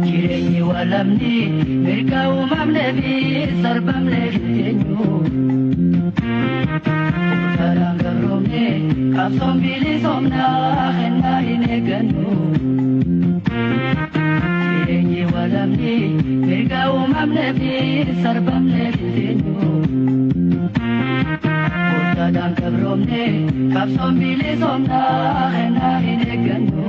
Jireenyi walamni mirga uumamne fi sarbamne eenyu. Karaan gabroomne qabsoon bilisoomnaa kennaa hin eeggannu. Jireenyi walamni mirga uumamne fi sarbamne eenyu. Karaan gabroomne qabsoon bilisoomnaa kennaa hin eeggannu.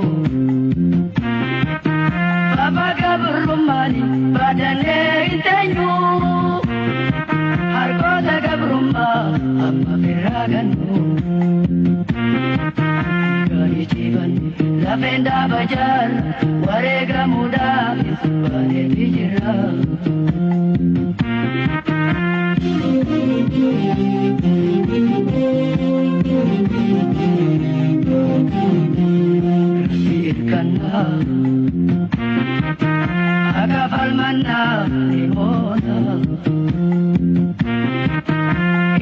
Baba gabrummaani baadannee hin teenyu. Harkoota gabrummaa amma firraa gannu. Gaarii ciban lafeen dhaaba jaarra wareegamuudhaafis baaneeti jira. Rabbi irkannaa. Akka falmannaa ni moona.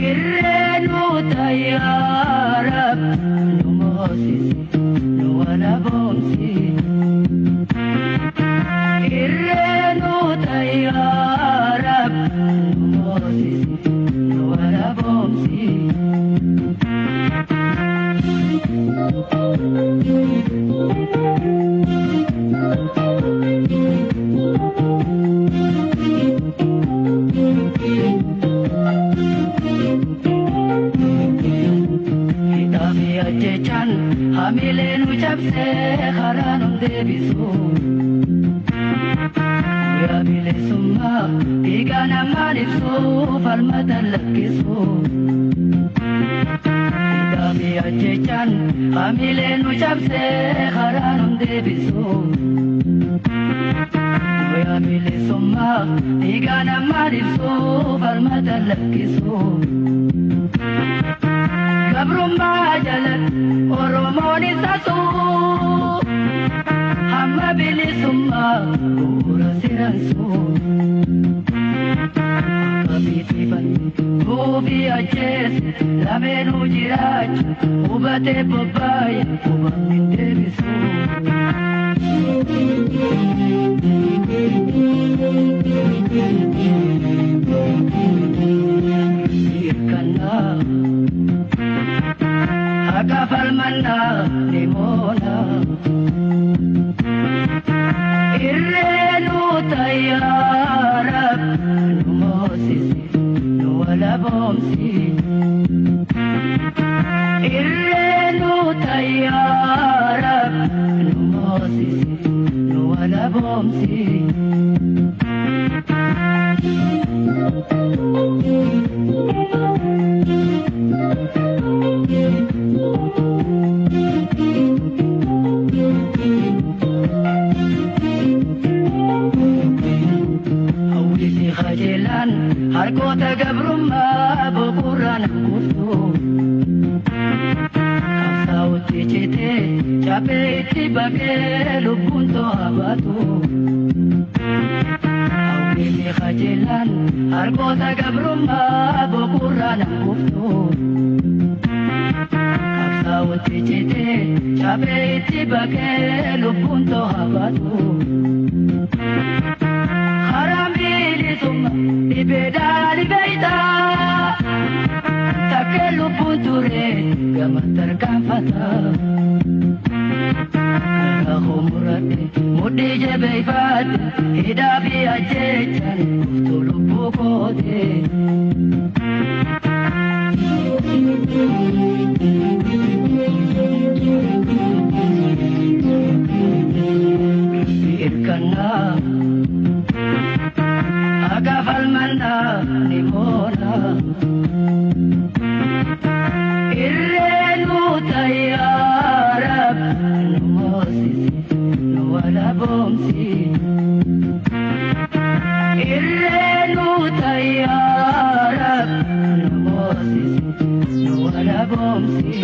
Irree nu tayyaa Rab nu moosisi nu walaboomsi. Irree nu tayyaa Rab nu moosisi nu walaboomsi. Hidhaa fi ajjechaan hamilee nu cabsee karaa nu deebisu. Guyyaa bilisummaa dhiiga namaan ibsu falmata lakkisu. Hidhaa fi ajjechaan hamilee nu cabsee karaa nu deebisu. Guyyaa bilisummaa dhiiga namaan ibsu falmata lakkisu. Gabrummaa jalatti Oromoon isa suu hamma bilisummaa bu'uura siransuu. Akka biitifan buufii ajjeese lameenuu jiraachu hubatee bobbaa'e hubamni hin deebisu. Hirkannaa. Akka falmannaa ni moona. Irree nu tayyaa Rab nu moosisi nu walaboomsi. Irree nu tayyaa Rab nu moosisi nu walaboomsi. Hawwisi qajeelaan harkoota gabrummaa boqorraan kuuftu. Qabsaa'otti citee caphee itti baqee lubbuun to'a baatu. Hawwisi qajeelaan harkoota gabrummaa boqorraan kuuftu. Qabsaa'otti citee caphee itti baqee lubbuun to'a baatu. Karaan bilisummaa dhibeedhaa dhibeeytaa takkee lubbuun ture gama tarkaanfata. Karaa muradhe mudhii jabeeffadhe hidhaa fi ajjechaan kuftuu lubbuu koote. Rabbi irkannaa. Akka falmannaa ni moona. Irree nu tayyaa Rab nu moosisi nu walaboomsi. Irree nu tayyaa Rab nu moosisi nu walaboomsi.